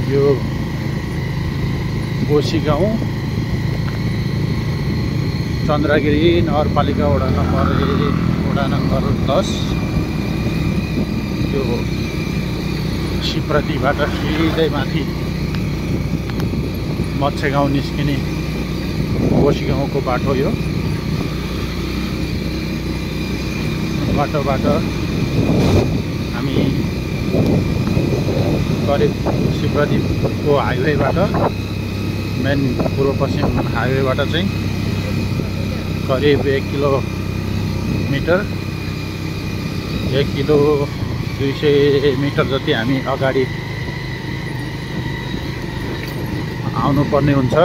यो बोसी गाउँ चन्द्रगिरी नगरपालिका वडा नम्बर 10। यो शिप्रतिबाट सिधै माथि मच्छे गाउँ निस्किने बोसी गाउँको बाटो। यो बाटोबाट हामी करिब शिप्रदीपको हाइवेबाट मेन पूर्व पश्चिम हाइवेबाट चाहिँ करिब 1 किलोमिटर 1 किलो 200 मिटर जति हामी अगाडि आउनुपर्ने हुन्छ।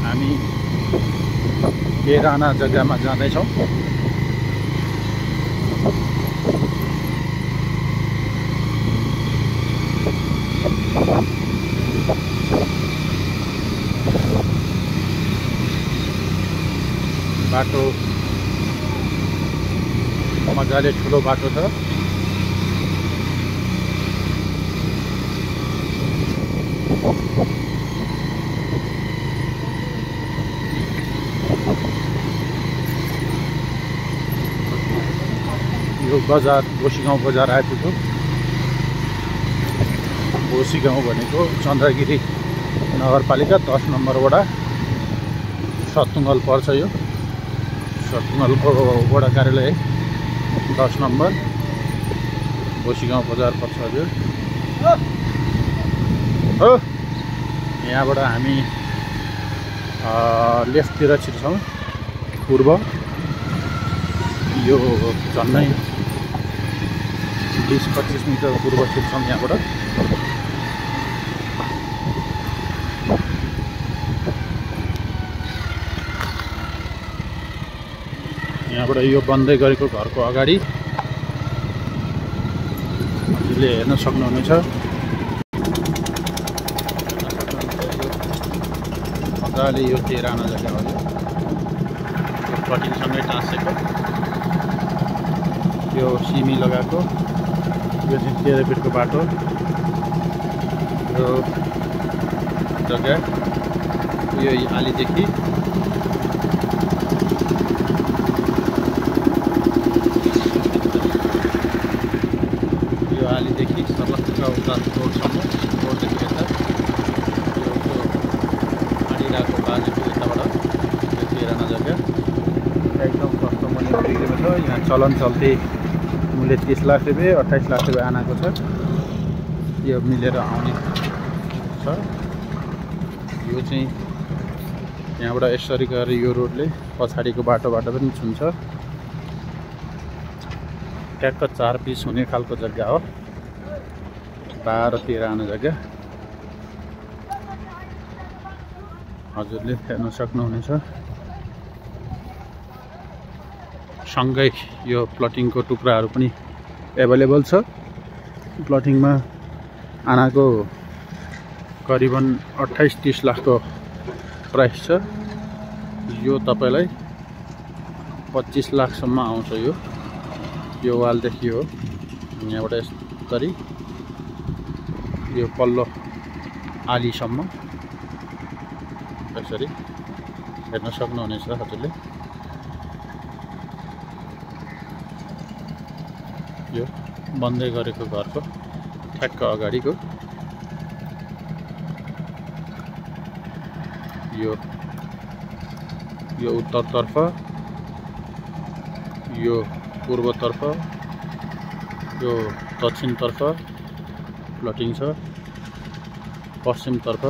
हामी केराना जग्गामा जाँदैछौँ। बाटो मजाले ठुलो बाटो छ। यो बजार बोसी गाउँ बजार आइपुग्यो। बोसी गाउँ भनेको चन्द्रगिरी नगरपालिका 10 नम्बर वडा सतुङ्गल पर्छ। यो सतुङ्गलको वडा कार्यालय 10 नम्बर बोसी गाउँ बजार पर्छ। हजुर हो यहाँबाट हामी लेफ्टतिर छिर्छौँ पूर्व। यो झन्डै 20-25 मिटर पूर्व छिर्छौँ यहाँबाट। यहाँबाट यो बन्दै गरेको घरको अगाडि हजुरले हेर्न सक्नुहुनेछ। मजाले यो केराना जग्गा हो। यो कटिङसँगै टाँसेको यो सिमी लगाएको यो चाहिँ 13 फिटको बाटो। यो जग्गा यो आलीदेखि आलीदेखि सर्लक्क उता रोडसम्म, रोडदेखि यता यो आडिरहेको बाजेको यताबाट यो केराना जग्गा एकदम सस्तो मूल्यमा बिक्रीमा छ। यहाँ चलन चल्ती मूल्य 30 लाख रुपियाँ 28 लाख रुपियाँ आनाको छ। यो मिलेर आउने छ। यो चाहिँ यहाँबाट यसरी गएर यो रोडले पछाडिको बाटोबाट पनि छुन्छ। ट्याक्क 4 पिस हुने खालको जग्गा हो। 12-13 आना जग्गा हजुरले हेर्न सक्नुहुनेछ। सँगै यो प्लटिङको टुक्राहरू पनि एभाइलेबल छ। प्लटिङमा आनाको करिबन 28-30 लाखको प्राइस छ। यो तपाईलाई 25 लाखसम्म आउँछ। यो वालदेखि हो यहाँबाट यसरी यो पल्लो आलीसम्म यसरी हेर्न सक्नुहुनेछ हजुरले। यो बन्दै गरेको घरको ठ्याक्क अगाडिको यो उत्तरतर्फ, यो पूर्वतर्फ, यो दक्षिणतर्फ प्लटिङ छ। पश्चिमतर्फ